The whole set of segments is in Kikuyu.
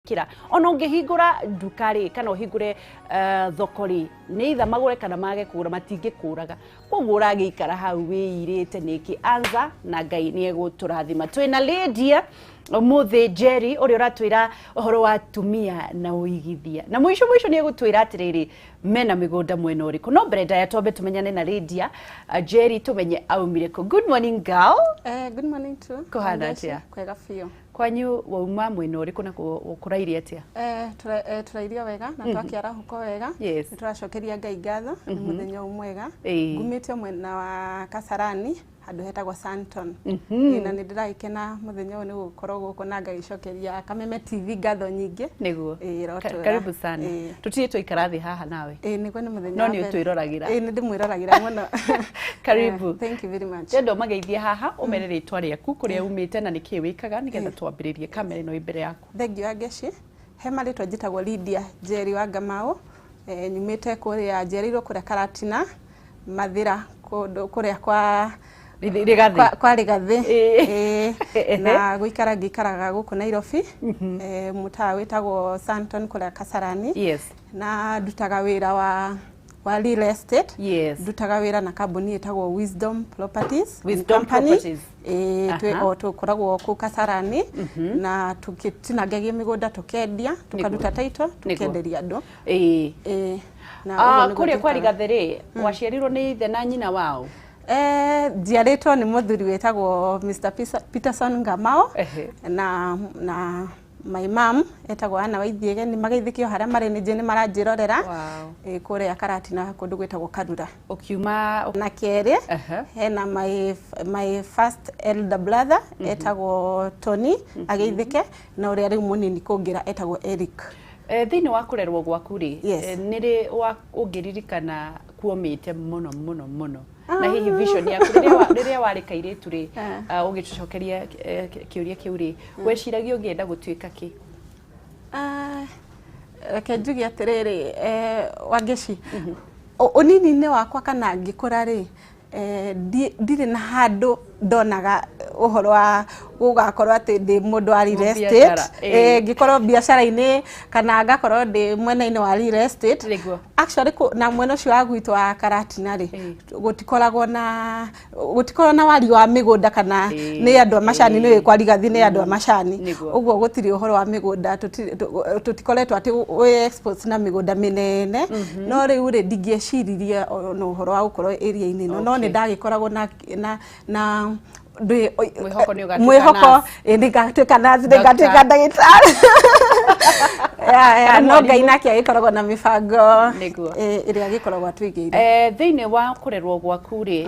Kira ona ũngĩhingũra nduka rĩ, kana ũhingũre thoko rĩ, nĩ itha magũre kana mage kũgũra, matingĩkũraga. Koguo ũragĩikara hau wĩirĩte nĩkĩ? Anza na Ngai nĩ egũtũrathima. Twĩna Lydia ũmũthĩ Jerry, ũrĩa ũratwĩra ũhoro wa atumia na ũigithia, na mũico mũico nĩ egũtwĩra atĩrĩrĩ, mena mĩgũnda mwena ũrĩkũ. No mbere ndaya, twambe tũmenyane na Lydia Jerry, tũmenye aumire kũ. Good morning, girl. Good morning too. Kũhana Wangeci, atĩa? Kwega biũ. Kwanyu wauma mwena ũrĩkũ na kũrairie atĩa? Tũrairio wega na twakĩarahũko wega. Nĩ tũracokeria Ngai ngatho nĩ mũthenya ũyũ mwega. Ngumĩte mwena wa Kasarani, handũ hetagwo Santon. Ĩĩ, na nĩ ndĩragĩkena mũthenya ũyũ nĩ gũkorwo gũkũ na ngagĩcokeria Kameme TV ngatho nyingĩ. Ĩĩ, rotwega. Karibu sana. Tũtirĩ twaikara thĩ haha nawe. Ĩĩ, nĩguo, nĩ mũthenya No wa nĩ mbere. ũtwĩroragĩra. Ĩĩ, nĩ ndĩmwĩroragĩra mũno. Karibu. Thank you very much. Ndĩrenda ũmageithie haha, ũmere rĩtwa rĩaku, kũrĩa umĩte na nĩkĩĩ wĩkaga, nĩgetha twambĩrĩrie. Kamera ĩno ĩ mbere yaku. Thank you, Angeci. He marĩtwa njĩtagwo Lydia Njeri wa Ngamau. Nyumĩte kũrĩa, njiarĩirwo kũrĩa Karatina, Mathĩra, kũndũ kũrĩa kwa Rĩgathĩ. Kwa Rĩgathĩ. Ĩĩ. Na gũikara ngĩikaraga gũkũ Nairobi, mũtaa wĩtagwo Santon kũrĩa Kasarani. Na ndutaga wĩra wa real estate. Ndutaga wĩra na kambuni ĩtagwo Wisdom Properties and Wisdom Company. Properties. Ĩĩ, o tũkoragwo kũu Kasarani na tũgĩtinangagia mĩgũnda, tũkendia, tũkaruta title, tũkenderia andũ. Ĩĩ, na ũguo nĩguo Kũrĩa kwa njĩkaga. Rigathĩ rĩ, waciarirwo nĩ ithe na nyina wao? Njiarĩtwo nĩ mũthuri wĩtagwo Mr. Peterson Ngamau na my mom etagwo Anna Waithiege. Nĩ mageithĩkio harĩa marĩ, nĩ njũĩ nĩ maranjĩrorera. Ĩĩ, kũrĩa Karatina, kũndũ gwĩtagwo Karura. Ũkiuma Na kerĩ, hena my first elder brother etagwo Tony, ageithĩke, na ũrĩa rĩu mũnini kũngĩra etagwo Eric. Thĩinĩ wa kũrerwo gwaku rĩ, nĩ rĩ ũngĩririkana kuomĩte mũno mũno mũno, na hihi vision yaku rĩrĩa warĩ kairĩtu rĩ, ũgĩtũcokeria kĩũria kĩu rĩ, weciragia ũngĩenda gũtuĩka kĩ? Reke njuge atĩrĩrĩ, Wangeci, ũnini-inĩ wakwa kana ngĩkũra rĩ, ndirĩ na handũ ndonaga ũhoro wa gũgakorwo atĩ ndĩ mũndũ wa real estate. Biacara, Ngĩkorwo biacara-inĩ kana ngakorwo ndĩ mwena-inĩ wa real estate. Actually, na mwena ũcio wa gwitũ wa Karatina rĩ, gũtikoragwo na wari wa mĩgũnda kana nĩ andũ a macani. Nĩ kwa Rigathi nĩ andũ a macani. Ũguo gũtirĩ ũhoro wa mĩgũnda, tũtikoretwo atĩ wĩ exposed na mĩgũnda mĩnene. No rĩu rĩ, ndingĩeciririe ona ũhoro wa gũkorwo area-inĩ ĩno, no nĩ ndagĩkoragwo na Mwĩhoko nĩ ũgatuĩka mwĩhoko nurse. Ĩ, nĩ ngatuĩka nurse, nĩ Doctor. ngatuĩka ndagĩtarĩ. Ya, Kana no Ngai mwarimũ. nake agĩkoragwo na mĩbango ĩrĩa agĩkoragwo atũigĩire. Thĩinĩ wa kũrerwo gwaku rĩ,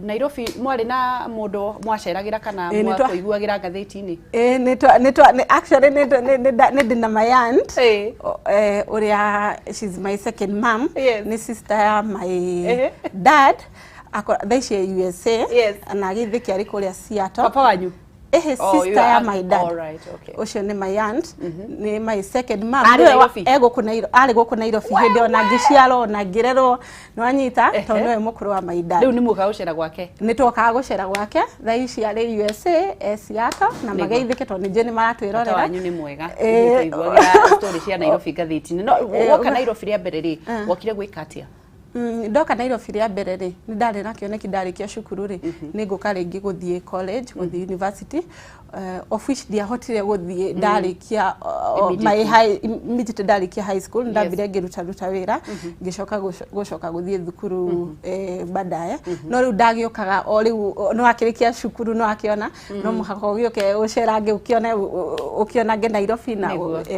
Nairobi mwarĩ na mũndũ mwaceragĩra kana Ĩ, mwakũiguagĩra ngathĩti-inĩ? Ĩ, nĩ twa- nĩ twa- nĩ- actually nĩ ndĩ na my aunt ũrĩa she's my second mom. Nĩ sister ya my dad. Thaa ici e USA. Na agĩthĩki arĩ kũrĩa Seattle. Papa wanyu? Ehe. Oh, Sister you ya are my dad. All right, okay. Ũcio nĩ my aunt, nĩ my second mom. Arĩ Nĩwe Nairobi? E gũkũ Nairobi, arĩ gũkũ Nairobi hĩndĩ ona ngĩciarwo na ngĩrerwo, nĩwanyita, tondũ nĩwe mũkũrũ wa my dad. Rĩu nĩ muokaga gũcera gwake? Nĩ twokaga gũcera gwake. Thaa ici arĩ USA, e Seattle, na mageithĩke tondũ nĩ njũĩ nĩ Bata maratwĩrorera. wanyu nĩ mwega. Tũiguagĩra story cia Nairobi ngathĩti-inĩ. No woka Nairobi rĩa mbere rĩ, wokire gwĩka atĩa? Ndoka Nairobi rĩa mbere rĩ, nĩ ndarĩ na kĩoneki ndarĩkia cukuru rĩ, nĩ ngũka rĩngĩ gũthiĩ college, gũthiĩ university, of which ndiahotire gũthiĩ ndarĩkia my Immediately. high, immediately ndarĩkia high school. Ndambire ngĩruta ruta wĩra, ngĩcoka gũcoka gũthiĩ thukuru baadaye. No rĩu ndagĩũkaga o rĩu no akĩrĩkia cukuru, no akĩona no mũhaka ũgĩũke ũcerange, ũkĩone ũkĩonange Nairobi na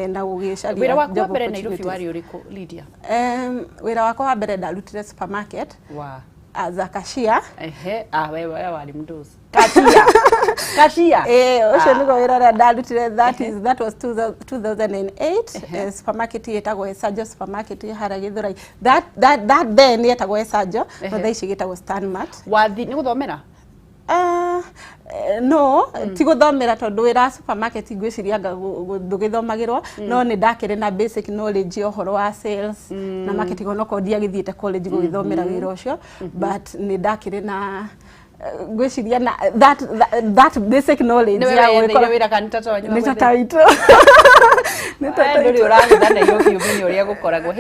na gũgĩcaria Wĩra waku wa job mbere Nairobi opportunities. warĩ ũrĩkũ, Lydia? Wĩra wakwa wa mbere ndarutire supermarket as a cashier. Ehe, ah, wewe warĩ mdosi. Cashier. Cashier. Eh, ũcio nĩguo wĩra ũrĩa ndarutire. That was 2008, supermarket ĩtagwo Esajo Supermarket harĩa Gĩthũrai. That then yetagwo Esajo, no thaa ici gĩtagwo Stanmart. Wathi nĩ gũthomera? No ti gũthomera, tondũ wĩra wa supermarket ngwĩciria anga ndũgĩthomagĩrwo, no nĩ ndakĩrĩ na basic knowledge ya ũhoro wa sales na marketing, onokorwo ndiagĩthiĩte college gũgĩthomera wĩra ũcio, but nĩ ndakĩrĩ na ngwĩciria na that basic knowledge Nĩwe ya weyetheire gũgĩkorwo wĩra kana nĩ tata wanyu nĩ tata wagwethere? witũ. Ndũrĩ ũragũtha Nairobi ũmenye ũrĩa gũkoragwo.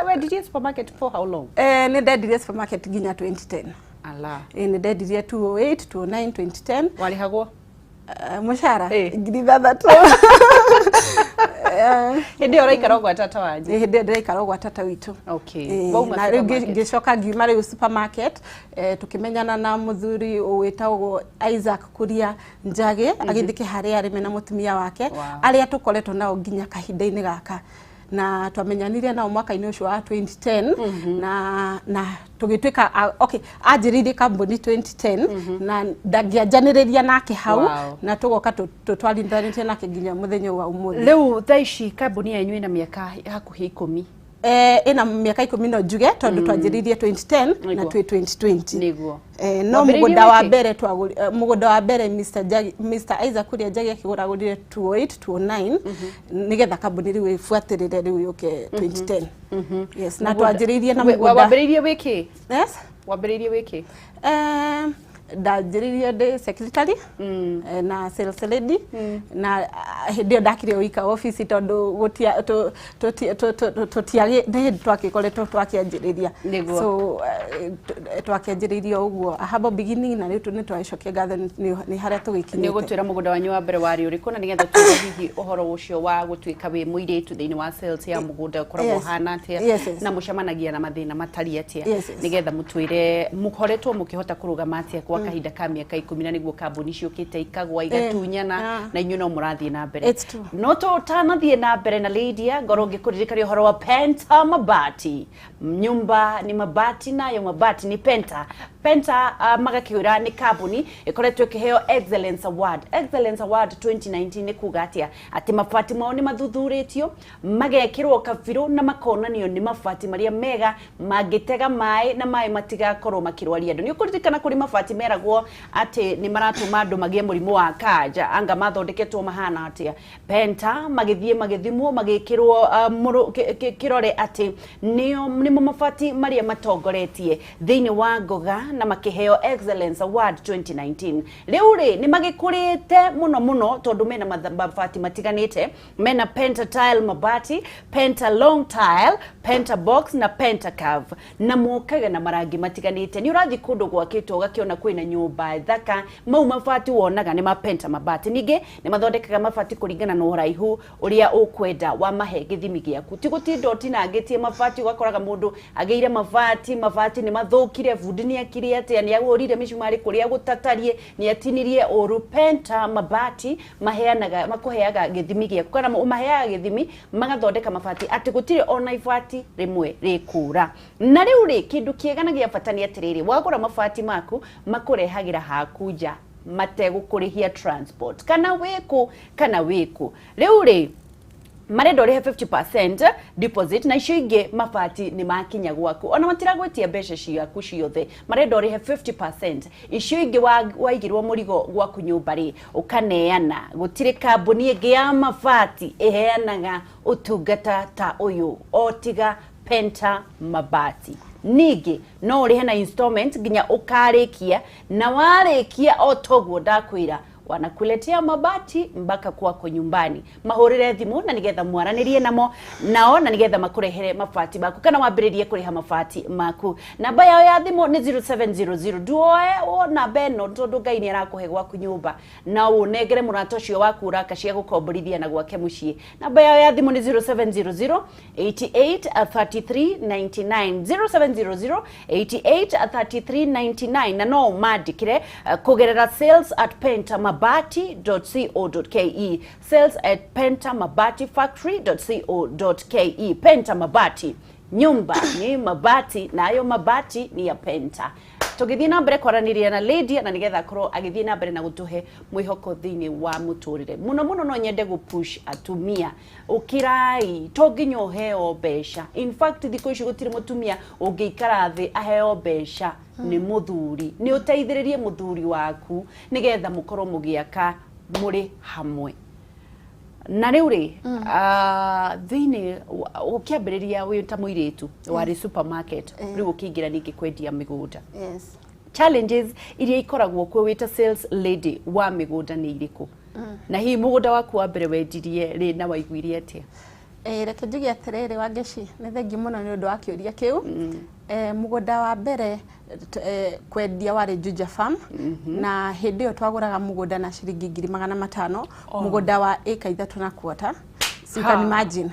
Wendirie supermarket for how long? Nĩ ndendirie supermarket nginya 2010. Ala. Nĩ ndendirie 2008, 2009, 2010. Warĩhagwo? Mũcara 6,000. Hĩndĩ ĩyo ũraikara gwa tata wanyu? Hĩndĩ ĩyo ndĩraikara gwa tata witũ. Wauma Na rĩu supermarket? Ngĩcoka ngiuma rĩu supermarket, tũkĩmenyana na mũthuri wĩtagwo Isaac Kuria Njagĩ, agĩthiĩ kĩharĩa arĩme na mũtumia wake, arĩa tũkoretwo nao nginya kahinda-inĩ gaka, na twamenyanire nao mwaka-inĩ ũcio wa 2010, na tũgĩtuĩka, okay, anjĩrĩirie kambuni 2010 na ndangĩanjanĩrĩria nake hau, na tũgoka tũtwarithanĩtie nake nginya mũthenya wa ũmũthĩ. Rĩu thaa ici kambuni yanyu ĩna mĩaka hakuhĩ 10. Ĩna mĩaka 10 no njuge, tondũ twanjĩrĩirie 2010 na twĩ 2020. No Wambĩrĩirie mũgũnda wa wĩkĩ? mbere mũgũnda wa mbere Mr. Njagi, Mr. Isaac Kuria Njagi akĩgũragũrire 2008, 2009, nĩgetha kambuni rĩu ĩbuatĩrĩre rĩu yũke 2010. Yes, na twanjĩrĩirie na mũgũnda. Wambĩrĩirie wĩkĩ? Yes. Wambĩrĩirie wĩkĩ? Ndanjĩrĩirie ndĩ secretary na sales lady, na hĩndĩ ĩyo ndakire wika office tondũ gũtia tũtiagĩ nĩ hĩndĩ twakĩkoretwo twakĩanjĩrĩria. So twakĩanjĩrĩirie ũguo, a humble beginning, na rĩu nĩ twagĩcokia ngatho nĩ harĩa tũgĩkinyĩte. Nĩ ũgũtwĩra mũgũnda wanyu wa mbere warĩ ũrĩkũ, na nĩgetha tuone hihi ũhoro ũcio wa gũtuĩka wĩ mũirĩtu thĩinĩ wa sales ya mũgũnda ũkoragwo ũhana atĩa, na mũcemanagia na mathĩna matariĩ atĩa, nĩgetha mũtwĩre mũkoretwo mũkĩhota kũrũgama atĩa kwa kahinda ka mĩaka 10, na nĩguo kambuni ciũkĩte ikagwa, igatunyana, na inyuĩ no mũrathiĩ na mbere. It's true. No tũtanathiĩ na mbere na Lydia, ngorwo ngĩkũririkania ũhoro wa Penta Mabati. Nyumba ni mabati, nayo mabati ni Penta. Penta magakĩũra nĩ kambuni ĩkoretwo ĩkĩheo Excellence Award. Excellence Award 2019 nĩ kuga atĩa? Atĩ mabati mao nĩ mathuthurĩtio, magekĩrwo kabirũ na makonanio nĩ mabati marĩa mega mangĩtega maĩ na maĩ matigakorwo makĩrwaria andũ. Nĩ ũkũririkana kũrĩ mabati meragwo atĩ nĩ maratũma andũ magĩe mũrimũ wa kanja, anga mathondeketwo mahana atĩa? Penta magĩthiĩ magĩthimwo, magĩkĩrwo kĩrore atĩ nĩmo mabati marĩa matongoretie thĩinĩ wa ngoga, na makĩheo Excellence Award 2019. Rĩu rĩ, nĩ magĩkũrĩte mũno mũno tondũ mena mabati matiganĩte, mena Penta Tile mabati, Penta Long Tile, Penta Box na Penta Curve, na mokaga na marangi matiganĩte. Nĩ ũrathiĩ kũndũ gwakĩtwo ũgakĩona kwĩna nyũmba thaka, mau mabati wonaga nĩ ma Penta mabati. Ningĩ nĩ mathondekaga mabati kũringana na ũraihu ũrĩa ũkwenda wa mahe gĩthimi gĩaku, ti gũtinda ũtinangĩtie mabati ũgakoraga mũndũ agĩire mabati, mabati nĩ mathũkire, bundi nĩ akire atĩa, nĩ agũrire mĩcumarĩ kũrĩa gũtatarie, nĩ atinirie ũru. Penta mabati maheanaga, makũheaga gĩthimi gĩaku, kana ũmaheaga gĩthimi magathondeka mabati atĩ gũtirĩ ona ibati rĩmwe rĩkũra. Na rĩu rĩ, kĩndũ kĩega na gĩa bata nĩ atĩrĩrĩ, wagũra mabati maku makũrehagĩra haku nja mategũkũrĩhia transport, kana wĩkũ kana wĩkũ. Rĩu rĩ, marenda ũrĩhe 50% deposit, na icio ingĩ mabati nĩ makinya gwaku, ona matiragwĩtia mbeca ciaku ciothe, marenda ũrĩhe 50%, icio ingĩ waigĩrwo mũrigo gwaku nyũmba rĩ, ũkaneana. Gũtirĩ kambuni ĩngĩ ya mabati ĩheanaga ũtungata ta ũyũ o tiga Penta Mabati. Ningĩ no ũrĩhe na installment nginya ũkarĩkia, na warĩkia o toguo ndakwĩra wanakuletea mabati mpaka kwako nyumbani. Mahũrĩre thimũ na nĩgetha mwaranĩrie namo nao, na nĩgetha makũrehere mabati maku kana wambĩrĩrie kũrĩha mabati maku. Namba yao ya thimũ nĩ 0700. Nduoe o namba ĩno tondũ Ngai nĩ arakũhe gwaku nyũmba, na ũnengere mũrata ũcio waku ũraka cia gũkomborithia na gwake mũciĩ. Namba yao ya thimũ nĩ 0700 88 33 99, 0700 88 33 99, na no ũmandĩkĩre kũgerera sales@pentamabati.co.ke, sales@pentamabati.factory.co.ke. Penta Mabati, nyumba ni mabati, nayo mabati ni ya Penta. Tũgĩthiĩ na mbere kwaranĩria na Lydia, na nĩgetha akorwo agĩthiĩ na mbere na gũtũhe mwĩhoko thĩinĩ wa mũtũrĩre. Mũno mũno no nyende gũ push atumia, ũkĩrai, to nginya ũheo mbeca. In fact, thikũ ici gũtirĩ mũtumia ũngĩikara thĩ aheo mbeca nĩ mũthuri. Nĩ ũteithĩrĩrie mũthuri waku nĩgetha mũkorwo mũgĩaka mũrĩ hamwe. Na rĩu rĩ, thĩinĩ ũkĩambĩrĩria wĩ ta mũirĩtu warĩ supermarket, rĩu ũkĩingĩra ningĩ kwendia mĩgũnda, challenges iria ikoragwo kuo wĩ ta sales lady wa mĩgũnda nĩ irĩkũ, na hihi mũgũnda waku wa mbere wendirie rĩ na waiguire atĩa? Reke njuge atĩrĩrĩ, Wangeci, nĩ thengiũ mũno nĩ ũndũ wa kĩũria kĩu. Mũgũnda wa mbere kwendia warĩ Juja Farm, na hĩndĩ ĩyo twagũraga mũgũnda na ciringi 500,000, mũgũnda wa ĩka 3.25. So you can imagine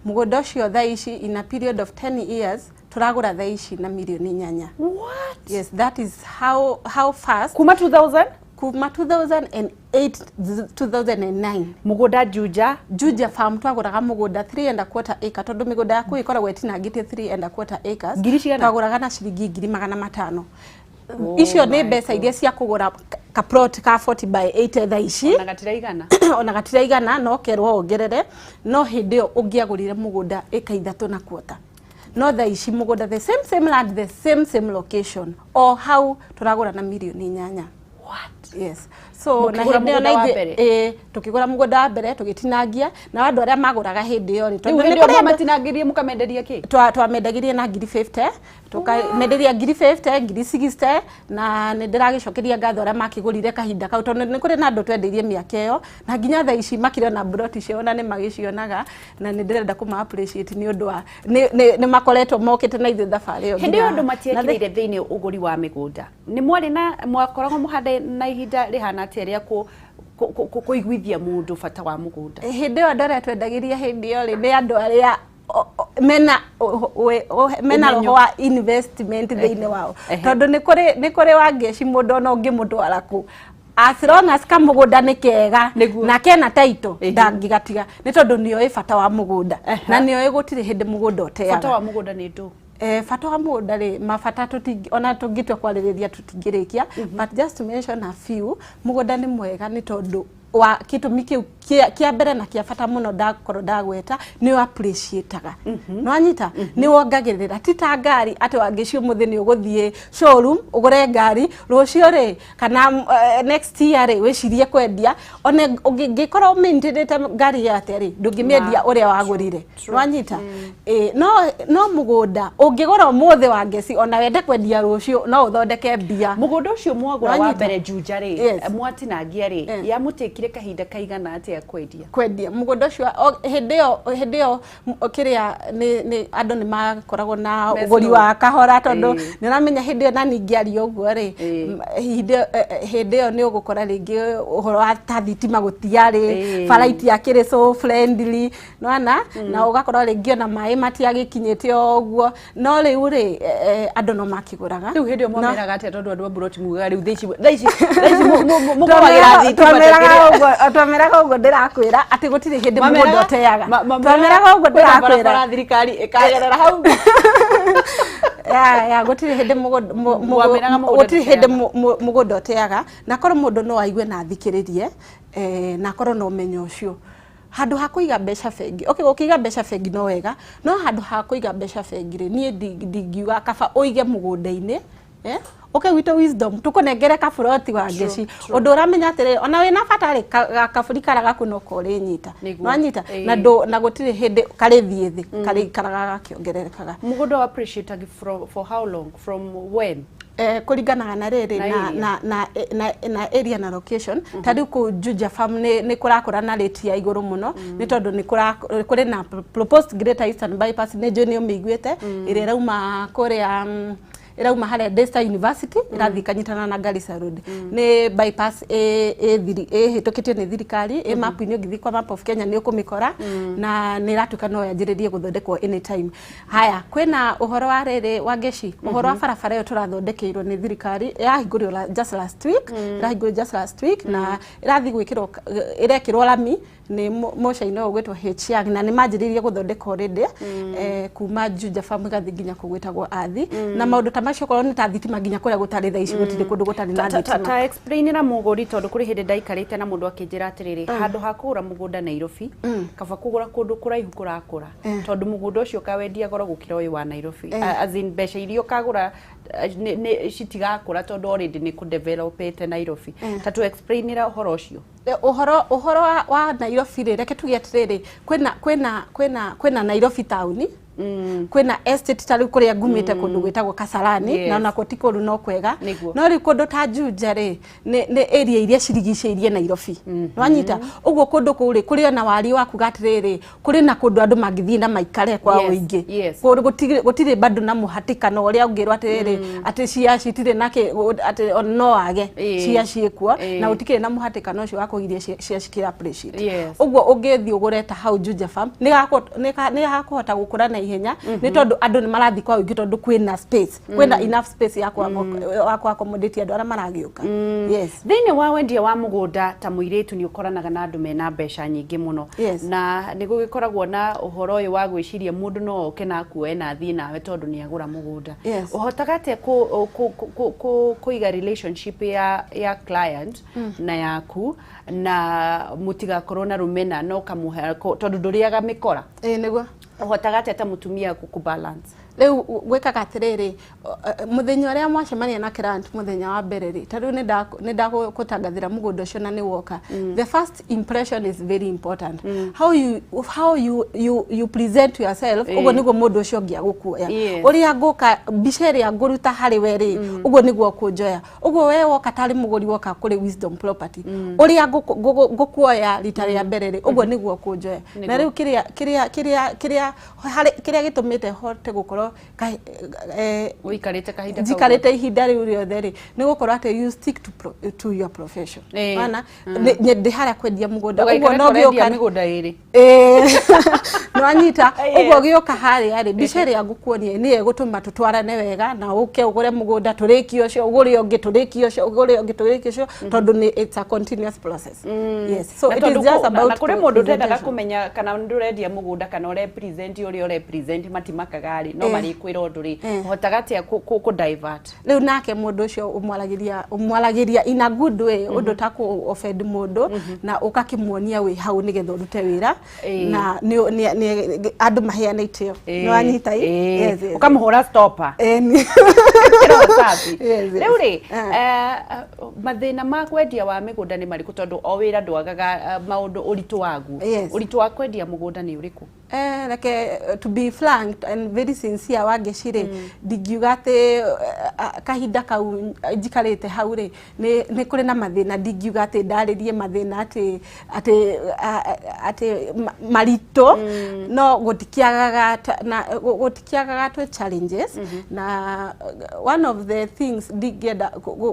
mũgũnda ũcio thaa ici, in a period of 10 years, tũragũra thaa ici na mirioni 8. What? Yes, that is how fast. Kuma 2000? Kuma 2008, 2009. Mũgũnda Juja? Juja Farm, twagũraga mũgũnda 3.25 acre, tondũ mĩgũnda yaku ĩkoragwo ĩtinangĩtie 3.25 acres. Ngiri cigana? Twagũraga na ciringi 500,000. Oh Icio nĩ my mbeca iria cia kũgũra ka plot ka 40 by 80 thaa ici. Na gatiraigana. Ona gatiraigana, no kerwo wongerere. No hĩndĩ ĩyo ũngĩagũrire mũgũnda ĩka 3.25, no thaa ici mũgũnda, the same same land, the same same location, o hau, tũragũra na mirioni 8. What? Yes, so na Mũkĩgũra hĩndĩ ĩyo mũgũnda wa na ithuĩ- mbere? Ĩĩ, tũkĩgũra mũgũnda wa mbere, tũgĩtinangia na andũ arĩa magũraga hĩndĩ ĩyo rĩ, Rĩu tondũ hĩndĩ nĩ ĩyo kũrĩ andũ- mwamatinangĩrie mũkamenderia kĩ? Twamendagĩrie na ngiri 50, tũkamenderia ngiri 50, ngiri 60, na nĩ ndĩragĩcokeria ngatho arĩa makĩgũrire kahinda kau, tondũ nĩ kũrĩ na andũ twendeirie mĩaka ĩyo na nginya thaa ici makĩrĩ na mburoti ciao na nĩ magĩcionaga, na nĩ ndĩrenda kũma appreciate nĩ ũndũ wa nĩ makoretwo mokĩte na ithuĩ thabarĩ ĩyo Hĩndĩ ĩyo nginya- andũ na matiekĩrĩire thĩinĩ ũgũri wa mĩgũnda, nĩ mwarĩ na mwakoragwo mũhande na ihinda rĩhana atĩa rĩa kũiguithia mũndũ bata wa mũgũnda? Hĩndĩ ĩyo andũ arĩa twendagĩria hĩndĩ ĩyo rĩ, nĩ andũ arĩa mena mena Ũmenyo. roho wa investment thĩinĩ wao, tondũ nĩ kũrĩ Wangeci mũndũ ona ũngĩmũtwara kũ, as long as kamũgũnda nĩ kega na kena title, ndangĩgatiga, nĩ tondũ nĩoĩ bata wa mũgũnda na nĩoĩ gũtirĩ hĩndĩ mũgũnda ũteaga. Bata wa mũgũnda nĩ ndũ? Bata wa mũgũnda rĩ, mabata tũtingi ona tũngĩtua kwarĩrĩria tũtingĩrĩkia, but just to mention a few, mũgũnda nĩ mwega nĩ tondũ wa gĩtũmi kĩu kĩa mbere na kĩa bata mũno ndakorwo ndagweta, nĩ appreciataga, nĩwanyita, nĩ wongagĩrĩra. Ti ta ngari atĩ Wangeci ũmũthĩ nĩ ũgũthiĩ showroom ũgũre ngari, rũciũ rĩ kana next year rĩ wĩcirie kwendia. Ona ũngĩkorwo maintainĩte ngari ĩyo atĩa rĩ, ndũngĩmĩendia ũrĩa wagũrire, nĩwanyita? Ĩ, no mũgũnda ũngĩgũra ũmũthĩ, Wangeci, ona wende kwendia rũciũ, no ũthondeke mbia. Mũgũnda ũcio mwagũra wa Nĩwanyita? mbere Juja rĩ, Yes. mwatinangia rĩ, yamũtĩkire kahinda kaigana atĩa kwendia? Kwendia mũgũnda ũcio hĩndĩ ĩyo kĩrĩa nĩ andũ nĩ makoragwo na Me ũgũri slow. wa kahora, tondũ nĩ ũramenya hĩndĩ ĩyo na ningĩ ũguo rĩ, hĩndĩ ĩyo nĩ ũgũkora rĩngĩ ũhoro wa ta thitima gũtiarĩ, bara itiakĩrĩ so friendly, nĩwona, na ũgakora rĩngĩ ona maĩ matiagĩkinyĩte o ũguo. No rĩu rĩ, andũ no makĩgũraga. Rĩu hĩndĩ ĩyo mwameraga atĩa, tondũ andũ a mburoti mugaga rĩu thaa ici mũgũragĩra thitima? Twameraga ũguo, twameraga ũguo ndĩrakwĩra atĩ gũtirĩ hĩndĩ mũgũnda ũteaga. Twameraga ũguo ndĩrakwĩra. Barabara thirikari ĩkagerera hau. Ya, gũtirĩ hĩndĩ mũgũnda Mwameraga mũgũnda gũtirĩ hĩndĩ ndũteaga. mũgũnda ũteaga, na korwo mũndũ no aigue na athikĩrĩrie, na akorwo na ũmenyo ũcio, handũ ha kũiga mbeca bengi, okay, gũkĩiga mbeca bengi no wega, no handũ ha kũiga mbeca bengi rĩ, niĩ ndingiuga kaba ũige mũgũnda-inĩ, ũke gwitũ Wisdom tũkũnengere kaburoti, wa ngeci, ũndũ ũramenya atĩrĩrĩ, ona wĩna bata rĩ, kaburi karĩa gaku no korĩnyita. Nwanyita? Na ndũ na gũtirĩ hĩndĩ karĩthiĩ thĩ, karĩikaraga gakĩongererekaga. Mũgũnda wa appreciate for how long, from when? Kũringanaga na rĩrĩ Na na, area. na area na location. Ta rĩu kũu Juja Farm nĩ kũrakũra na rate ya igũrũ mũno, nĩ tondũ nĩ kũrĩ na proposed Greater Eastern Bypass, nĩ njũĩ nĩ ũmĩiguĩte, ĩrĩa ĩrauma kũrĩa, ĩrauma harĩa Daystar University, ĩrathiĩ ĩkanyitana na Garissa Road. Nĩ bypass ĩhĩtũkĩtio nĩ thirikari, ĩ map-inĩ, ũngĩthiĩ kwa map of Kenya nĩ ũkũmĩkora, na nĩ ĩratuĩka no yanjĩrĩrie gũthondekwo anytime. Haya, kwĩna ũhoro wa rĩrĩ, wa ngeci, ũhoro wa barabara ĩyo tũrathondekeirwo nĩ thirikari, ĩrahingũrirwo just last week, ĩrahingũrirwo just last week, na ĩrathiĩ gwĩkĩrwo, ĩrekĩrwo rami nĩ mũcaina ũyũ ũgwĩtwo H Young, na nĩ manjĩrĩirie gũthondeka already, kuma Juja Farm ĩgathiĩ nginya kũu gwĩtagwo Athi, na maũndũ ta macio. Okorwo nĩ ta thitima, nginya kũrĩa gũtarĩ thaa ici, gũtirĩ kũndũ gũtarĩ na thitima. Ta explainĩra mũgũri, tondũ kũrĩ hĩndĩ ndaikarĩte na mũndũ akĩnjĩra atĩrĩrĩ, handũ ha kũgũra mũgũnda Nairobi, kaba kũgũra kũndũ kũraihu kũrakũra, tondũ mũgũnda ũcio ũkawendia goro gũkĩra ũyũ wa Nairobi. As in mbeca iria ũkagũra citigakũra, tondũ already nĩ kũdevelopete Nairobi. Ta tu explainĩra ũhoro ũcio. Ũhoro wa Nairobi rĩ, reke tuge atĩrĩrĩ, kwĩna Nairobi taũni. Kwĩna estate ta rĩu kũrĩa ngumĩte kũndũ gwĩtagwo Kasarani, na onakuo ti kũru no kwega. Nĩguo. No rĩu kũndũ ta Juja rĩ, nĩ area iria cirigicĩirie Nairobi, nĩwanyita? Ũguo kũndũ kũu rĩ, kũrĩ ona wariĩ wa kuga atĩrĩrĩ, kũrĩ na kũndũ andũ mangĩthiĩ na maikare kwa ũingĩ. Gũtirĩ bado na mũhatĩkano ũrĩa ũngĩrwo atĩrĩrĩ, atĩ cia citirĩ na kĩ, atĩ ona no wage cia ciĩkuo, na gũtikĩrĩ na mũhatĩkano ũcio wa kũgiria cia cikĩ appreciate. Ũguo ũngĩthiĩ ũgũre ta hau Juja Farm, nĩ hakũhota gũkũra na ihenya, nĩ tondũ andũ nĩ marathiĩ kwa ũingĩ, tondũ kwĩna space, kwĩna enough space ya wa ku accommodate andũ arĩa maragĩũka. Yes. Thĩinĩ wa wendia wa mũgũnda, ta mũirĩtu nĩ ũkoranaga na andũ mena mbeca nyingĩ mũno, na nĩ gũgĩkoragwo na ũhoro ũyũ wa gwĩciria mũndũ no oke na akuoe na athiĩ nawe tondũ nĩ agũra mũgũnda. Ũhotaga atĩa kũiga relationship ya client na yaku na mũtigakorwo na rũmena no kamũhe, tondũ ndũrĩaga mĩkora? Ĩĩ, nĩguo. Ũhotaga atĩa ta mũtumia kũ balance? Rĩu gwĩkaga atĩrĩrĩ, mũthenya ũrĩa mwacemania na client mũthenya wa mbere rĩ, ta rĩu nĩ ndagũtangathĩra mũgũnda ũcio na nĩ woka, the first impression is very important. How you present yourself, ũguo nĩguo mũndũ ũcio ũngĩ agũkuoya. Ũrĩa ngũka, mbica ĩrĩa ngũruta harĩ we rĩ, ũguo nĩguo ũkũnjoya. Ũguo we woka tarĩ mũgũri, woka kũrĩ Wisdom Property, ũrĩa ngũkuoya rita rĩa mbere rĩ, ũguo nĩguo ũkũnjoya. Na rĩu kĩrĩa harĩ kĩrĩa gĩtũmĩte hote gũkorwo ũikarĩte kahinda kau? Njikarĩte ihinda rĩu rĩothe rĩ, nĩ gũkorwo atĩ you stick to your profession. Wana ndĩ harĩa kwendia mũgũnda, ũguo Ndũgaikare no ta ũrendia gĩũka mĩgũnda ĩrĩ. Nĩwanyita? Ũguo gĩũka harĩa rĩ, mbica ĩrĩa ngũkuonia nĩyo ĩgũtũma tũtwarane wega na ũke ũgũre mũgũnda, tũrĩkie ũcio, ũgũre ũngĩ, tũrĩkie ũcio, ũgũre ũngĩ, tũrĩkie ũcio, tondũ nĩ it's a continuous process. Yes, so Na it is tondũ just about na kũrĩ mũndũ ũtendaga presentation. Kũmenya kana ndũrendia mũgũnda kana ũrepresent, ũrĩa ũrepresent matimakaga rĩ, no marĩkwĩra ũndũ rĩ, ũhotaga atĩa kũ divert? Rĩu nake mũndũ ũcio ũmwaragĩria in a good way, ũndũ ta kũ offend mũndũ na ũgakĩmuonia wĩ hau nĩgetha ũrute wĩra, na nĩ andũ maheane itĩo. Nĩwanyita ĩ? Yes. Ũkamũhũra stopper. Kĩroho safi. Yes. Rĩu rĩ, mathĩna ma kwendia wa mĩgũnda nĩ marĩkũ? Tondũ o wĩra ndwagaga maũndũ, ũritũ waguo. Ũritũ wa kwendia mũgũnda nĩ ũrĩkũ? Reke to be frank and very sincere, Wangeci rĩ, ndingiuga atĩ kahinda kau njikarĩte hau rĩ, nĩ kũrĩ na mathĩna. Ndingiuga atĩ ndarĩrie mathĩna atĩ maritũ, no gũtikĩagaga na gũtikĩagaga twĩ challenges. Na one of the things ndingĩenda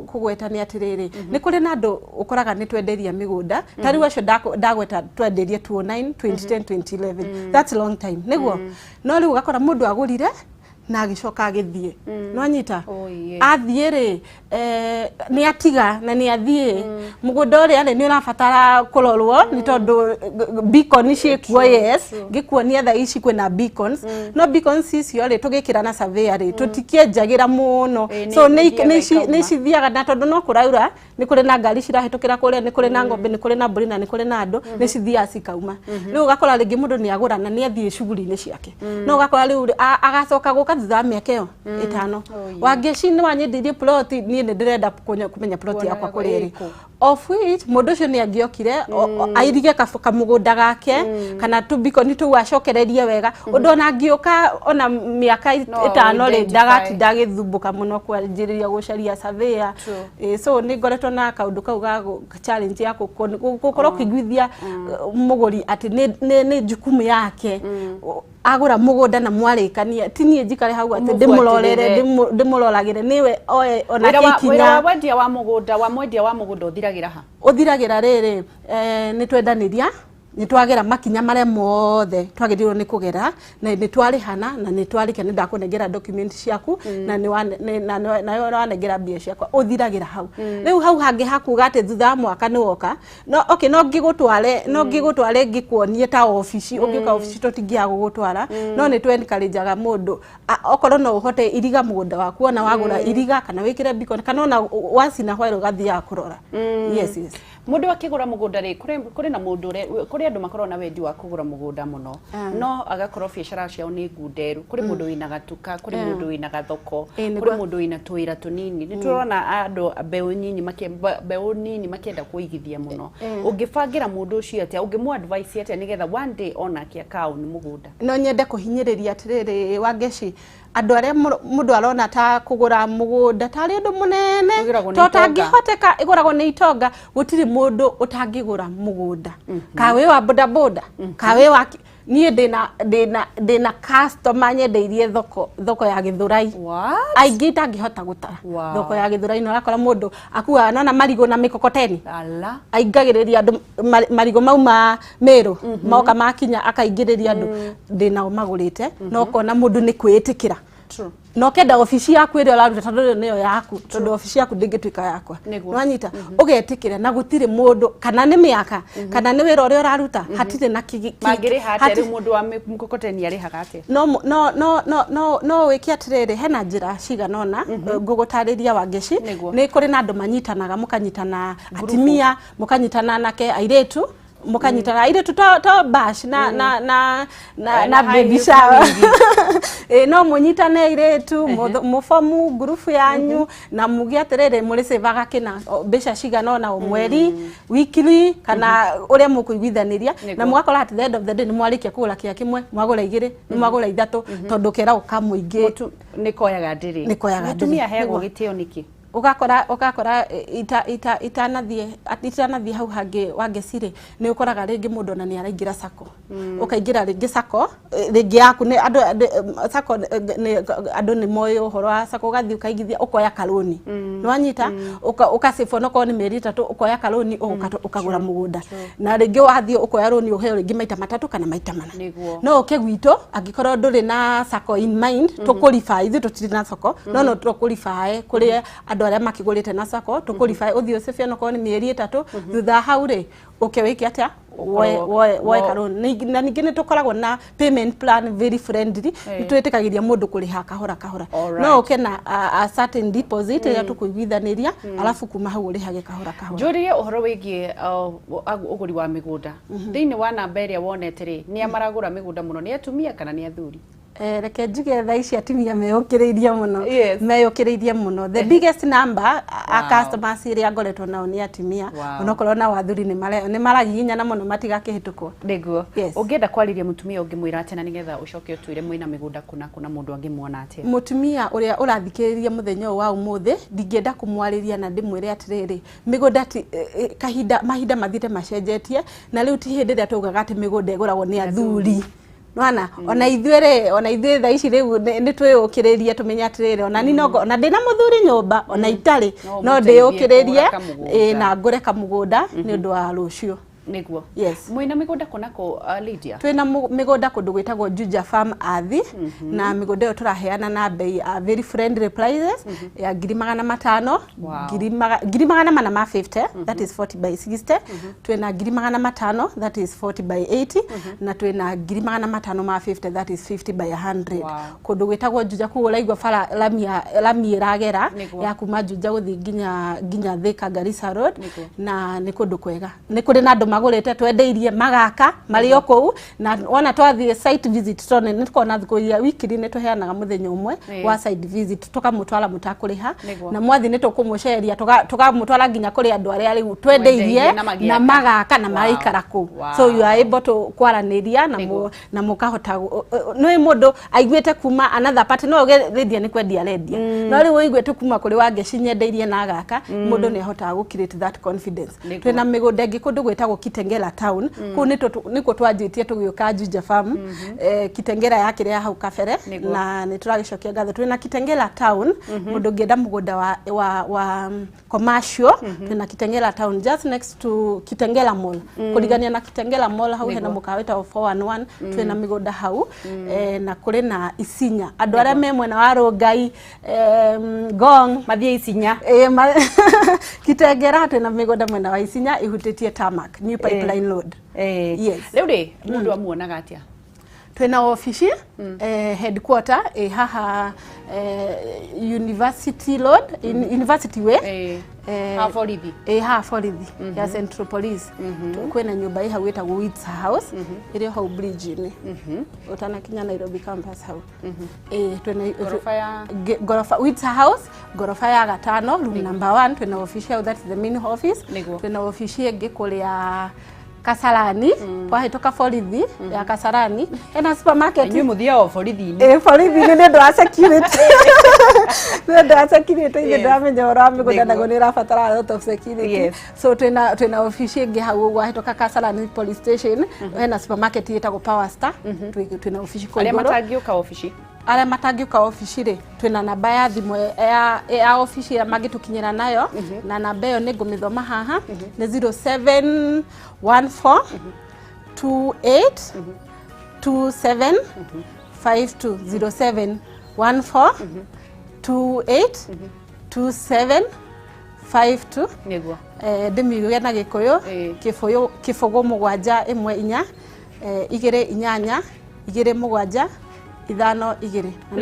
kũgweta nĩ atĩrĩrĩ, nĩ kũrĩ na andũ ũkoraga nĩ twenderia mĩgũnda, ta rĩu acio ndagweta twenderie 2009, 2010, 2011, that's a long time, nĩguo. No rĩu ũgakora mũndũ agũrire na agĩcoka agĩthiĩ, nĩwanyita? Oh, yes. Athiĩ rĩ, nĩ atiga na nĩ athiĩ, mũgũnda ũrĩa rĩ nĩ ũrabatara kũrorwo, nĩ tondũ beacon ciĩkuo. Yes, ngĩkuonia thaa ici kwĩna beacons, no beacons icio rĩ, tũgĩkĩra na surveyor rĩ, tũtikĩenjagĩra mũno. Nĩ So nĩ ithiaga ikauma. Nĩ cithiaga, na tondũ no kũraura, nĩ kũrĩ na ngari cirahĩtũkĩra kũrĩa, nĩ kũrĩ na ng'ombe, nĩ kũrĩ na mbũri, na nĩ kũrĩ na andũ, nĩ cithiaga cikauma. Rĩu ũgakora rĩngĩ mũndũ nĩ agũra na nĩ athiĩ shughuli-inĩ ciake, no ũgakora rĩu agacoka gũka thutha wa mĩaka ĩyo 5. Wangeci, nĩ wanyendeirie plot, niĩ nĩ ndĩrenda kũmenya plot Kuona yakwa kũrĩa ĩrĩ. ĩkũ. Of which mũndũ ũcio nĩ angĩokire airige kamũgũnda gake kana tũbikoni tũu, acokererie wega, ũndũ ona angĩũka ona mĩaka No 5 rĩ, identify. ndagatinda agĩthumbũka mũno kwanjĩrĩria gũcaria surveyor. So nĩ ngoretwo na kaũndũ kau ga challenge ya gũkorwo ũkĩiguithia mũgũri atĩ nĩ jukumu yake agũra mũgũnda na mwarĩkania, ti niĩ njikare hau atĩ ndĩmũrorere, Ũmũbuatĩrĩre. ndĩmũroragĩre, nĩwe oe onake Wĩra wa ikinya. Wendia wa mũgũnda, wa mwendia wa mũgũnda ũthiragĩra ha? Ũthiragĩra rĩrĩ, nĩ twendanĩria, nĩ twagera makinya marĩa mothe twagĩrĩirwo nĩ kũgera, na nĩ twarĩhana, na nĩ twarĩkia, nĩ ndakũnengera document ciaku, na nĩ nawe wanengera mbia ciakwa, ũthiragĩra hau. Rĩu hau hangĩ hakuga atĩ thutha wa mwaka nĩ woka, no okay, no ngĩgũtware ngĩkuonie ta obici, ũngĩũka obici tũtingĩaga gũgũtwara, no nĩ tũ encourage-aga mũndũ okorwo no ũhote iriga mũgũnda waku, ona wagũra iriga kana wĩkĩre beacon, kana ona once in a while ũgathiaga kũrora. Yes. Mũndũ akĩgũra mũgũnda rĩ, kũrĩ na mũndũ kũrĩ andũ makoragwo na wendi wa kũgũra mũgũnda mũno, no agakorwo biacara ciao nĩ ngunderu. Kũrĩ mũndũ wĩna gatuka, kũrĩ mũndũ wĩna gathoko, kũrĩ mũndũ wĩna tũwĩra tũnini. Nĩ tũrona andũ mbeũ nini makĩenda kũigithia mũno. Ũngĩbangĩra mũndũ ũcio atĩa? Ũngĩmũ advice atĩa nĩgetha one day onake akaũni mũgũnda? No nyende kũhinyĩrĩria atĩrĩrĩ, Wangeci, andũ arĩa mũndũ arona ta kũgũra mũgũnda tarĩ ũndũ mũnene Ĩgũragwo nĩ to itonga. ũtangĩhoteka, ĩgũragwo nĩ itonga. Gũtirĩ mũndũ ũtangĩgũra mũgũnda, ka wĩ wa bodaboda, ka wĩ wa niĩ ndĩna customer nyendeirie thoko ya Gĩthũrai. What? Aingĩ itangĩhota gũtara. Thoko ya Gĩthũrai na ũrakora mũndũ akuaga nona marigũ na mĩkokoteni. Ala. Aingagĩrĩria andũ marigũ mauma Meru, moka makinya akaingĩrĩria andũ. Ndĩnao magũrĩte, no ũkona mũndũ nĩ kwĩĩtĩkĩra. Na ũkenda obici yaku ĩrĩa ũraruta, tondũ ĩyo nĩyo yaku, tondũ obici yaku ndĩngĩtuĩka yakwa. Nĩwanyita, ũgetĩkĩra na gũtirĩ mũndũ, kana nĩ mĩaka, kana nĩ wĩra ũrĩa ũraruta, hatirĩ na Mangĩrĩha atĩa rĩu? Mũndũ wa mkokoteni arĩhaga atĩa? No no no no no no wĩke atĩrĩrĩ, hena njĩra cigana ũna ngũgũtarĩria, Wangeci. Nĩ kũrĩ na andũ manyitanaga, mũkanyitana atimia, mũkanyitana anake, airĩtu, mũkanyitana airĩtu to bash na na na na Eh, na na high baby heels na shower. wigi. Ĩ, no mũnyitane airĩtu, mũbomu ngurubu yanyu na muge atĩrĩrĩ, mũrĩcĩvaga kĩna mbeca cigana ũna o mweri, weekly, kana ũrĩa mũkũiguithanĩria, na mũgakora at the end of the day nĩ mwarĩkia kũgũra kĩa kĩmwe, mwagũra igĩrĩ, nĩ mwagũra ithatũ, tondũ keragwo kamũingĩ Nĩ koyaga ndĩrĩ. Nĩ koyaga ndĩrĩ. Mũtumia aheagwo gĩtĩo nĩkĩ? Ũgakora itanathiĩ hau hangĩ, Wangeci-rĩ, nĩ ũkoraga rĩngĩ mũndũ ona nĩ araingĩra sacco, ũkaingĩra rĩngĩ sacco, rĩngĩ yaku nĩ andũ sacco, nĩ andũ nĩ moĩ ũhoro wa sacco. Ũgathiĩ ũkaigithia, ũkoya karũni, nĩ wanyita, ũkasave onokorwo nĩ mĩeri 3, ũkoya karũni, ũkagũra mũgũnda, na rĩngĩ wathiĩ ũkoya rũni, ũheo rĩngĩ maita matatũ kana maita mana. No ũke gwitũ angĩkorwo ndũrĩ na sacco in mind, tũkũriba. Ithuĩ tũtirĩ na sacco, no tũkũribae kũrĩ andũ arĩa makĩgũrĩte na sacco, tũkũribae ũthiĩ ũcĩbe onokorwo nĩ mĩeri 3. Thutha wa hau rĩ, ũke wĩke atĩa? Woe karũni. Na ningĩ nĩ tũkoragwo na payment plan, very friendly. Nĩ twĩtĩkagĩria mũndũ kũrĩha kahora kahora. No ũke na a certain deposit ĩrĩa tũkũiguithanĩria, alafu kuma hau ũrĩhage kahora kahora. Njũrie ũhoro wĩgiĩ ũgũri wa mĩgũnda. Thĩinĩ wa namba ĩrĩa wonete rĩ, nĩ a maragũra mĩgũnda mũno, nĩ atumia kana nĩ athuri? Reke njuge thaa ici atumia meyũkĩrĩirie mũno. Meyũkĩrĩirie mũno. The biggest number a customers iria ngoretwo nao nĩ atumia. Onokorwo nao athuri nĩ maragiginyana mũno matigakĩhĩtũkwo. Yes. Ũngĩenda kwarĩria mũtumia, ũngĩmwĩra atĩa, na nĩgetha ũcoke ũtwĩre mwĩna mĩgũnda kũna kũna, mũndũ angĩmuona atĩa? Mũtumia ũrĩa ũrathikĩrĩria mũthenya ũyũ wa ũmũthĩ, ndingĩenda kũmwarĩria na ndĩmwĩre atĩrĩrĩ, mĩgũnda ti kahinda, mahinda mathiĩte macenjetie, na rĩu ti hĩndĩ ĩrĩa taugaga atĩ mĩgũnda ĩgũragwo nĩ athuri. Nwana ona ithuĩ rĩ, ona ithuĩ thaa ici rĩu nĩ twĩyũkĩrĩrie, tũmenye atĩrĩrĩ, ona ni no ona ndĩna mũthuri nyũmba, ona itarĩ, No no ũmũteithie ndĩyũkĩrĩrie kũgũra kamũgũnda. Ĩ, na ngũre kamũgũnda nĩ ũndũ wa rũciũ. Yes. Mwĩna mĩgũnda kũna kũ, Lydia? Twĩna mĩgũnda kũndũ gwĩtagwo Juja Farm Athi, na mĩgũnda ĩyo tũraheana na bei very friendly prices ya 500,000. 450,000 that is 40 by 60. Twĩna 500,000, that is 40 by 80, na twĩna 550,000, that is 50 by 100. Kũndũ gwĩtagwo Juja kũu ũraigua bara lami ĩragera ya kuma Juja gũthiĩ nginya Thika Garissa Road. Na nĩ kũndũ kwega, nĩ kũrĩ na andũ magũrĩte, twendeirie, magaka marĩ o kũu, na wona twathiĩ site visit, tondũ nĩ tũkoragwo na thikũ iria weekly nĩ tũheanaga mũthenya ũmwe wa site visit, tũkamũtwara mũtakũrĩha. Na mwathiĩ nĩ tũkũmũceria, tũkamũtwara nginya kũrĩ andũ arĩa rĩu twendeirie Mwendeirie na magĩaka. Na magaka na maraikara kũu. So you are able to kwaranĩria na na mũkahota nĩ mũndũ aiguĩte kuma another party, no uge Lydia nĩ kwendia arendia, no rĩu ũiguĩte kuma kũrĩ Wangeci nyendeirie na agaka, mũndũ nĩ ahotaga gũ create that confidence. Twĩna mĩgũnda ĩngĩ kũndũ gwĩtagwo Kitengela Town. Kũu nĩkuo twanjĩtie tũgĩũka Juja Farm. Kitengela yakĩrĩ ya hau kabere. Na nĩ tũragĩcokia ngatho. Twĩna Kitengela Town, mũndũ ũngĩenda mũgũnda wa commercial, twĩna Kitengela Town just next to Kitengela Mall, kũrigania na Kitengela Mall hau hena mũkawa wĩtagwo 411. Twĩna mĩgũnda hau. Na kũrĩ na Isinya, andũ arĩa me mwena wa Rongai, Ngong. Mathiĩ Isinya. Kitengera twĩna mĩgũnda mwena wa Isinya ihutĩtie tarmac, new pipeline road. Yes. Rĩu rĩ, mũndũ amuonaga atĩa? Twina ofici headquarter haha University Road, University Way. Haha borithi. Haha borithi ya Central Police. Kwĩna nyũmba ĩ hau ĩtagwo Wits House, ĩrĩ o hau bridge-inĩ ũtanakinya Nairobi campus hau. Twĩna Ngoroba ya Ngoroba Wits House, ngoroba ya gatano, room number 1, twĩna ofici hau, that's the main office. Twĩna ofici ĩngĩ kũrĩa Kasarani, wahĩtũka borithi ya Kasarani, hena supermarket. Inyuĩ mũthiaga o borithi-inĩ. Ĩ, borithi-inĩ nĩ ũndũ wa security, nĩ ũndũ wa security. Ithuĩ ndĩramenya ũhoro wa mĩgũnda, naguo nĩ ĩrabatara a lot of security. So twĩna ofici ĩngĩ hau ũguo wahĩtũka Kasarani police station, hena supermarket ĩtagwo Power Star. Twĩna ofici kũu Arĩa igũrũ. Matangĩũka obici? Arĩa matangĩũka ofici rĩ, twĩna namba ya thimũ ya ofici ĩrĩa mangĩtũkinyĩra nayo, na namba ĩyo nĩ ngũmĩthoma haha, nĩ 0714 28 27 52, 0714 28 27 52. Ndĩmiuge na Gĩkũyũ: 0 0 7 1 4 2 8 2 7 5 2. Na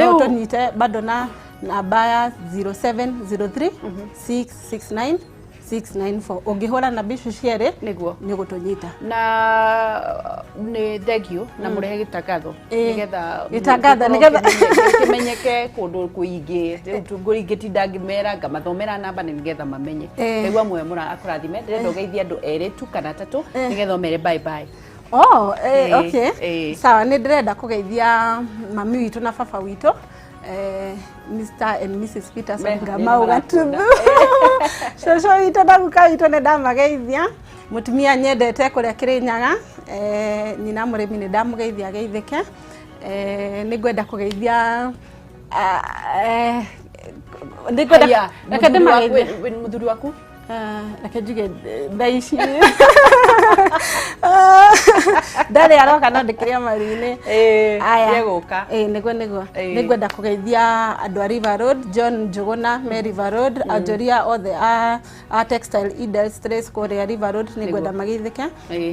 no tũnyite bado na namba ya 0703 669 694. Ũngĩhũra namba icio cierĩ, nĩ ũgũtũnyita. Na nĩ thengio na mũrehe gĩtangatho nĩgetha Gĩtangatho, gĩkorwo kĩmenyeke kũndũ kũingĩ. Rĩu ngũingĩtinda ngĩmera ngamathomera namba nĩ nĩgetha mamenye. Ngai wa muoyo mũra akũrathime. Ndĩrenda ũgeithie andũ erĩ tu kana atatũ nĩgetha ũmere bye bye. Oh, okay. Sawa, nĩ ndĩrenda kũgeithia mami witũ na baba witũ, Mr and Mrs Peterson Ngamau nĩ Gatuthu. Cũcũ witũ na guka witũ nĩ ndamageithia. Mũtumia nyendete kũrĩa Kĩrĩnyaga, nyina mũrĩmi, nĩ ndamũgeithia ageithĩke. Nĩ ngwenda kũgeithia nĩ ngwenda Haya, reke mũthuri waku- ndĩmageithie. Mũthuri waku? Reke njuge thaa ici ndarĩ aroka, no ndĩkĩrĩa maru-inĩ. Aya. Nĩegũka. Nĩguo. Nĩ ngwenda kũgeithia andũ a River Road, John Njũgũna me River Road, anjoria othe a textile industries kũrĩa River Road, nĩ ngwenda mageithĩke.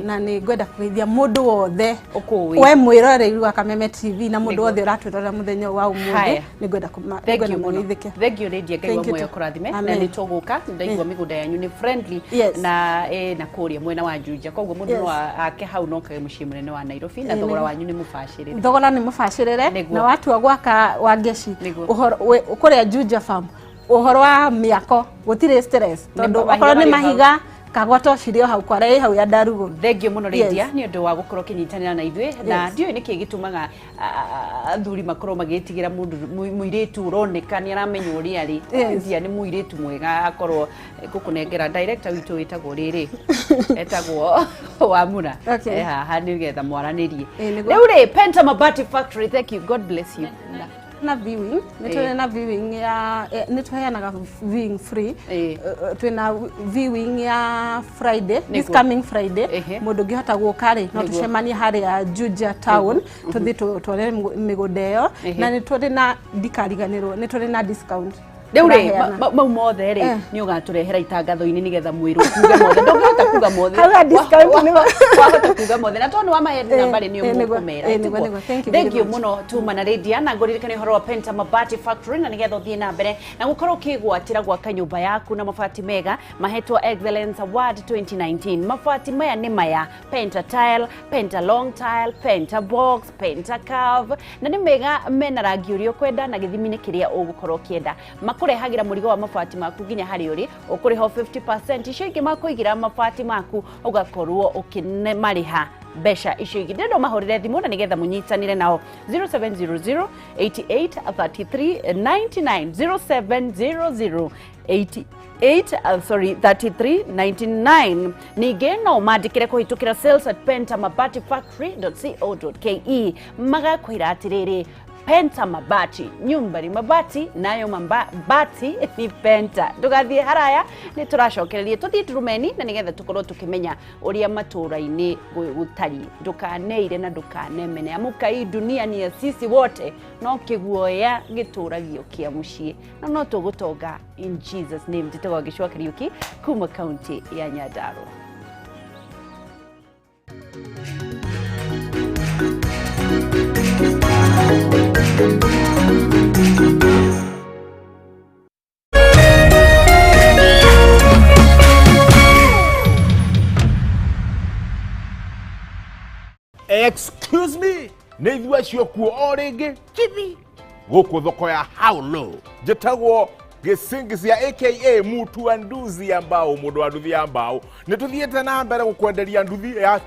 Na nĩ ngwenda kũgeithia mũndũ wothe ũkũĩ we mwĩroreri wa Kameme TV na mũndũ Nĩguo. wothe ũratwĩrorera mũthenya ũyũ wa ũmũthĩ. Haya. Nĩ ngwenda Thank nĩngwenda you mũno. mageithĩke. Thank you, Lydia. Ngai wa Thank you muoyo too. kũrathime. Na Amen. nĩ tũgũka, ndaigua mĩgũnda yanyu nĩ friendly na na kũrĩa mwena wa Juja, koguo mũndũ no ake hau no kage mũciĩ mũnene wa Nairobi, na thogora wanyu nĩ mũbacĩrĩre. Thogora nĩ mũbacĩrĩre. Na watua gwaka Wangeci, ũhoro kũrĩa Juja Farm, ũhoro wa mĩako gũtirĩ stress, tondũ mahiga okorwo nĩ marĩ hau. Mahiga kagwata cirĩ o hau kwara ĩ hau ya ndarugũ. Thank you mũno, Lydia, nĩ ũndũ wa gũkorwo ũkĩnyitanĩra na ithuĩ, na ndiũĩ nĩkĩ gĩtũmaga athuri makorwo magĩtigĩra mũndũ mũirĩtu ũroneka nĩ aramenya ũrĩa arĩ. Lydia nĩ mũirĩtu mwega, akorwo ngũkũnengera director witũ wĩtagwo rĩrĩ, etagwo Wamura. Haha nĩgetha mwaranĩrie. Rĩu rĩ, Penta Mabati Factory, thank you, God bless you. Na viewing, nĩ tũrĩ na viewing ya nĩ tũheanaga viewing free. Twĩna viewing ya Friday, this coming Friday. Mũndũ ũngĩhota gũka rĩ, no tũcemanie harĩa Juja town, tũthiĩ tuone mĩgũnda ĩyo. Na nĩ tũrĩ na, ndikariganĩrwo, nĩ tũrĩ na discount Rĩu rĩ, tũraheana. mau mothe rĩ, nĩ ũgatũrehera itangatho-inĩ nĩgetha mwĩrwo kuge mothe. Ndũngĩhota kuga mothe. Hau ha discount Wahota kuga mothe, na tondũ wamahe namba rĩ, nĩ ũmũkũmera. Nĩguo. Thank you Thank very you much. mũno tuma na Lydia, na ngũririkane ũhoro wa Penta Mabati Factory, na nĩgetha ũthiĩ na mbere na gũkorwo ũkĩgwatĩra gwaka nyũmba yaku na mabati mega mahetwo Excellence Award 2019. Mabati maya nĩ maya: Penta Tile, Penta Long Tile, Penta Box, Penta Curve, na nĩ mega mena rangi ũrĩa ũkwenda na gĩthimi-inĩ kĩrĩa ũgũkorwo ũkĩenda. Makũrehagĩra mũrigo wa mabati maku nginya harĩa ũrĩ, ũkũrĩha o 50%, icio ingĩ makũigĩra mabati maku, ũgakorwo ũkĩmarĩha mbeca icio ingĩ. Ndĩrenda ũmahũrĩre thimũ na nĩgetha mũnyitanĩre nao 0700 88 33 99, 0700 88 sorry 33 99. Ningĩ no ũmandĩkĩre kũhĩtũkĩra sales@pentamabatifactory.co.ke. Magakwĩra atĩrĩrĩ, Penta Mabati, nyumba ni mabati nayo mabati ni Penta. Ndũgathiĩ haraya, nĩ tũracokereria tũthiĩ Turumeni na nĩgetha tũkorwo tũkĩmenya ũrĩa matũũra-inĩ gũtariĩ. Ndũkaneire na ndũkanemene, amuka, hii dunia ni ya sisi wote, no kĩguoya gĩtũragio kĩa mũciĩ, na no tũgũtonga in Jesus name. Njĩtagwo Gĩcũa Kariũki kuma kaunti ya Nyandarua. Excuse me, nä ithuĩ acio kuo o rĩngĩ chibi gũkũ thoko ya Haulo. Njĩtagwo Gĩcingisia aka Mutu wa nduthi ya mbao, mũndũ wa nduthi ya mbao. Nĩ tũthiĩte na mbere gũkwenderia nduthi ya